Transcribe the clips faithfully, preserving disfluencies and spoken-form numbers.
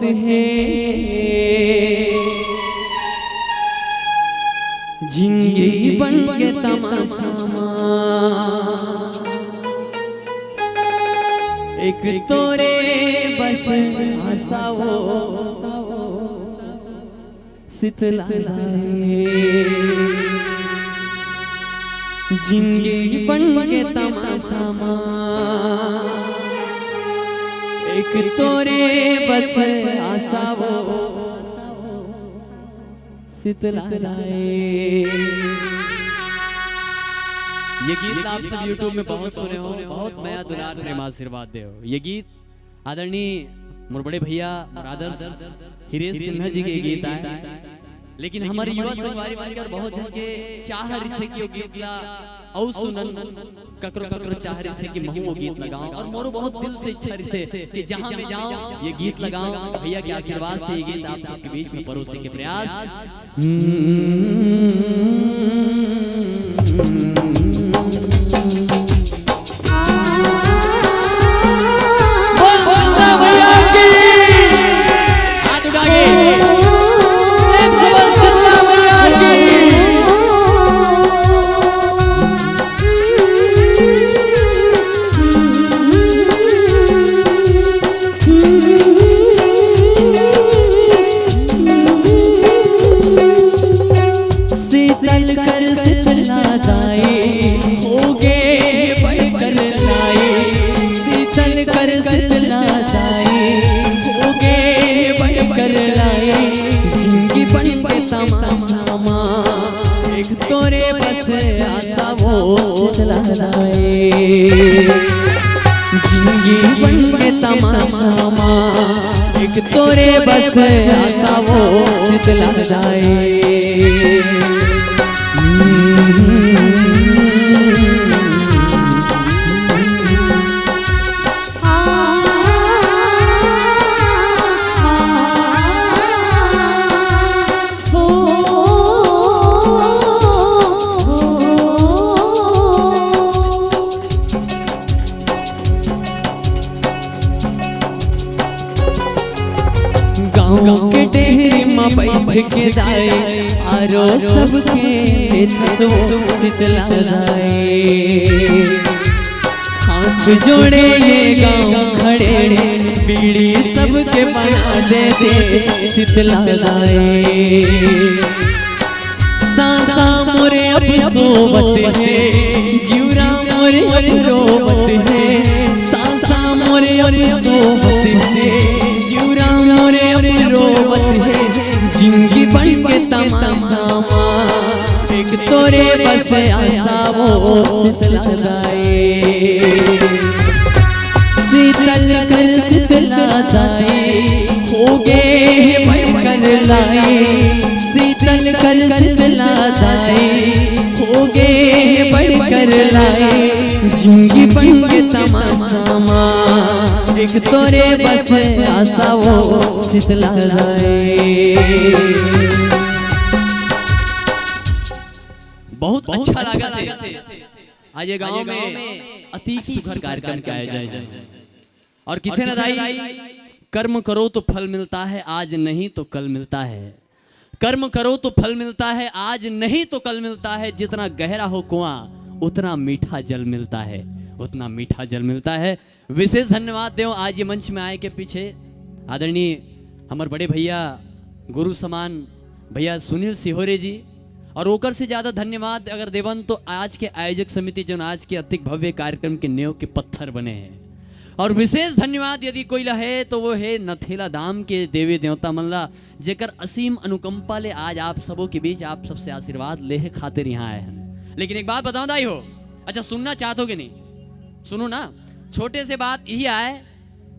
हे जिंदगी बन के तमाशा मा, एक तोरे बस आशा वो शीतला लाए। जिंदगी बन के तमाशा मा, एक तोरे बस आशा वो शीतला लाए। ये गीत आप सब YouTube में बहुत सुने हो, बहुत मया दुलार प्रेम आशीर्वाद दे हो। ये गीत आदरणीय मोर बड़े भैया मोर आदर्श हिरेश सिन्हा जी के गीत आए, लेकिन हमर युवा संगवारी मन के अउ बहुत झन के चाह रहिथे कि वो गीत ला अउ सुनन, ककरो ककरो चाह रहिथे कि महू वो गीत लगाओ, अउ मोरो बहुत दिल से इच्छा रहिथे कि जहाँ मैं जाओ ये गीत लगाओ। भैया के आशीर्वाद से ये गीत आप सबके बीच में परोसे के प्रयास। बोल, बोल, भैया की। हाथ उठा के। प्रेम से बोल, भैया की। शीतल कर शीतला दाई, होगे बड़ कर लाई। शीतल कर शीतला दाई, होगे बड़ कर लाई। जिंदगी बन के तमाशा मा, एक तोरे बस आशा वो शीतला दाई। जिंदगी बन के तमाशा मा, एक तोरे बस आशा वो शीतला दाई। गाँव के डेहरी म बैठ के दाई, आरो सबके लेथस वो शीतला दाई। हाथ जोड़े ये गाँव खड़े, बीड़ी सबके बना दे दे शीतला दाई। सांसा मोरे अब सोवत हे, जिउरा मोरे अब रोवत हे। सांसा मोरे अब सोवत हे, जिउरा मोरे अब रोवत हे। जिंदगी बन के तमाशा मा, एक तोरे बस आशा वो शीतला दाई। शीतल कर शीतला दाई, होगे बड़ कर लाई। शीतल कर शीतला दाई, होगे बड़ कर लाई। जिंदगी बन के तमाशा मा, एक तोरे बस आशा वो शीतला दाई। बहुत अच्छा लगा थे। आज ये गांव में अतीक सुघर कार्यक्रम के आयोजन है। और किथे न दाई, कर्म करो तो फल मिलता है, आज नहीं तो कल मिलता है। कर्म करो तो फल मिलता है, आज नहीं तो कल मिलता है। जितना गहरा हो कुआं, उतना मीठा जल मिलता है, उतना मीठा जल मिलता है। विशेष धन्यवाद देव आज ये मंच में आए के पीछे आदरणीय हमर बड़े भैया, गुरु समान भैया सुनील सिहोरे जी, और ओकर से ज्यादा धन्यवाद अगर देवन तो आज के आयोजक समिति, जो आज के अतिक भव्य कार्यक्रम के नेव के पत्थर बने हैं। और विशेष धन्यवाद यदि कोई ला है तो वो है नथेला धाम के देवी देवता मन ला, जेकर असीम अनुकंपा ले आज आप सबों के बीच आप सबसे आशीर्वाद लेहे खातिर यहाँ आए हैं। लेकिन एक बात बताओ दाई हो, अच्छा सुनना चाहत हो कि नहीं? सुनो ना, छोटे से बात यही आए,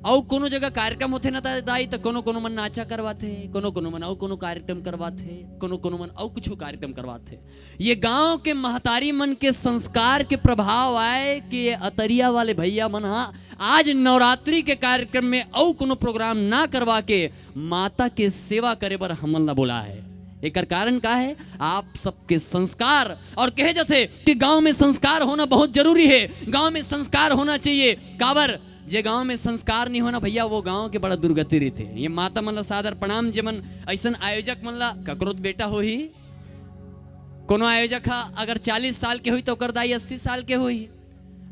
अउ कोनो जगह कार्यक्रम होथे ना दा-, दाई, त कोनो कोनो मन नाचा करवाथे, कोनो कोनो मन अउ कोनो कार्यक्रम करवाथे, कोनो कोनो मन अउ कुछ कार्यक्रम करवाथे। ये गांव के महतारी मन के संस्कार के प्रभाव आए कि ये अतरिया वाले भैया मन हा आज नवरात्रि के कार्यक्रम में अउ कोनो प्रोग्राम ना करवा के माता के सेवा करे बर हमन ला बोला है। एकर कारण का है? आप सबके संस्कार। और कहे जाथे कि गांव में संस्कार होना बहुत जरूरी है, गांव में संस्कार होना चाहिए। काबर? जे गांव में संस्कार नहीं होना भैया, वो गांव के बड़ा दुर्गति रहिथे। ये माता मन ला सादर प्रणाम, जेमन अइसन आयोजक मन ला, ककरो त बेटा होही, कोनो आयोजक हा अगर चालीस साल के होही तो ओकर दाई अस्सी साल के होही।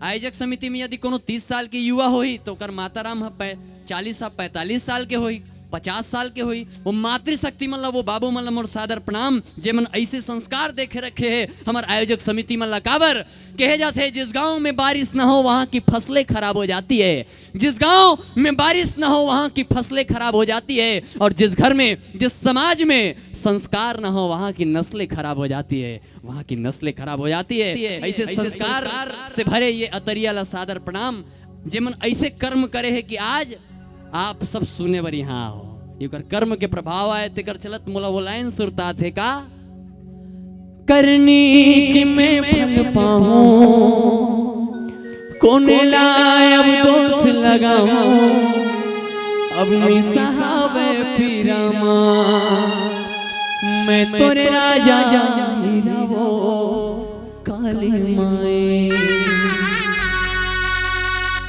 आयोजक समिति में यदि कोनो तीस साल के युवा होही तो ओकर माता राम हा पै-, चालीस हा पैंतालीस साल के होही, पचास साल के होही। वो मातृशक्ति मन ला, वो बाबू मन ला मोर सादर प्रणाम, जेमन अइसे संस्कार देखे रखे हे हमर आयोजक समिति मन ला। काबर कहे जाथे, जिस गांव में बारिश ना हो वहां की फसलें खराब हो जाती है, जिस गांव में बारिश ना हो वहां की फसलें खराब हो जाती है, और जिस घर में, जिस समाज में संस्कार ना हो वहां की नस्लें खराब हो जाती है, वहां की नस्लें खराब हो जाती है। अइसे संस्कार से भरे ये अतरिया ला सादर प्रणाम, जेमन अइसे कर्म करे हे कि आज आप सब सुने बर यहाँ हो। एकर कर्म के प्रभाव आय, तेकर चलत मोला वो लाइन सुरताथे का, करनी के मैं फल पाहूं, कोने ला अब दोष लगाहूं, अब नि सहावय पीरा मा, मैं तोरे राजा हीरा वो काली माई।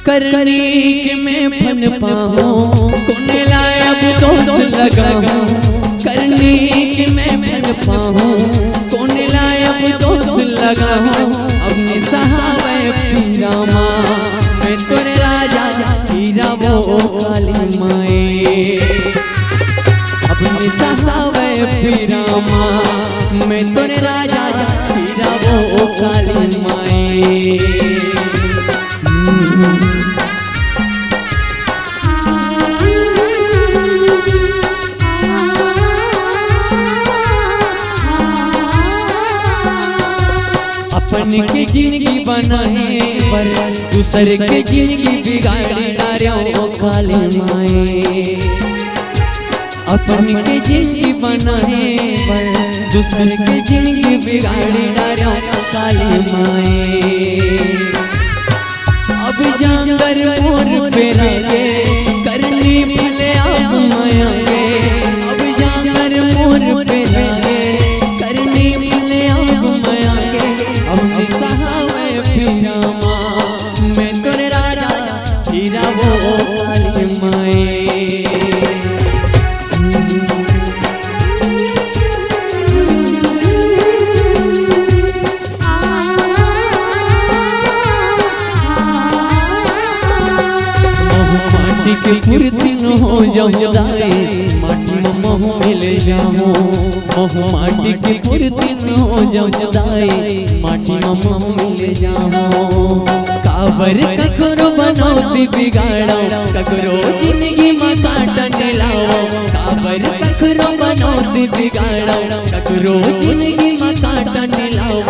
करनी के मैं फल पाहूं, कोने ला अब दोष लगाहूं, करनी के मैं फल पाहूं, कोने ला अब दोष लगाहूं, अब नि सहावय पीरा मा, मैं तोरे राजा हीरा वो काली माई। अब नि सहावय पीरा मा, मैं तोरे राजा हीरा वो काली माई। अपन के जिनगी बनाए बर दूसर के जिनगी बिगाड़ी डारे ओ काली माई। अपन के जिनगी बनाए बर दूसर के जिनगी बिगाड़ी डारे ओ काली माई। अब जांगर मोर पे रहे, करनी भले आप माया के। अब जांगर मोर पे रहे, करनी भले आप माया के। अब नि सहावय पीरा मा, मैं तोरे राजा हीरा वो काली माई। महू माटी के पुरतिन हो जाऊं दाई, माटी म महू मिल जाऊं। महू माटी के पुरतिन हो जाऊं दाई, माटी म महू मिल जाऊं। काबर ककरो बनौती बिगाड़ो, ककरो जिनगी म कांटा न लाओ। काबर ककरो बनौती बिगाड़ो, ककरो जिनगी म कांटा न लाओ।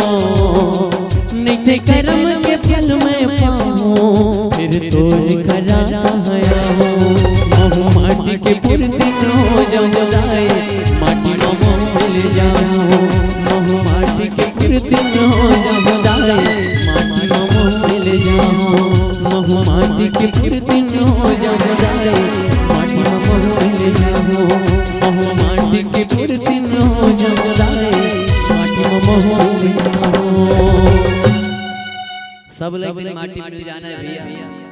नइते करम के फल मैं पाऊं, फिर तोर करा कहां आऊं। महू माटी के पुरतिन हो जाऊं दाई, माटी म महू मिल जाऊं। महू माटी के पुरतिन हो जाऊं दाई, माटी म महू मिल जाऊं। महू माटी के पुरतिन हो जाऊं दाई, माटी म महू मिल जाऊं। महू माटी के पुरतिन हो जाऊं दाई, माटी म महू मिल जाऊं। सब ला एक दिन माटी मिल जाना है भैया।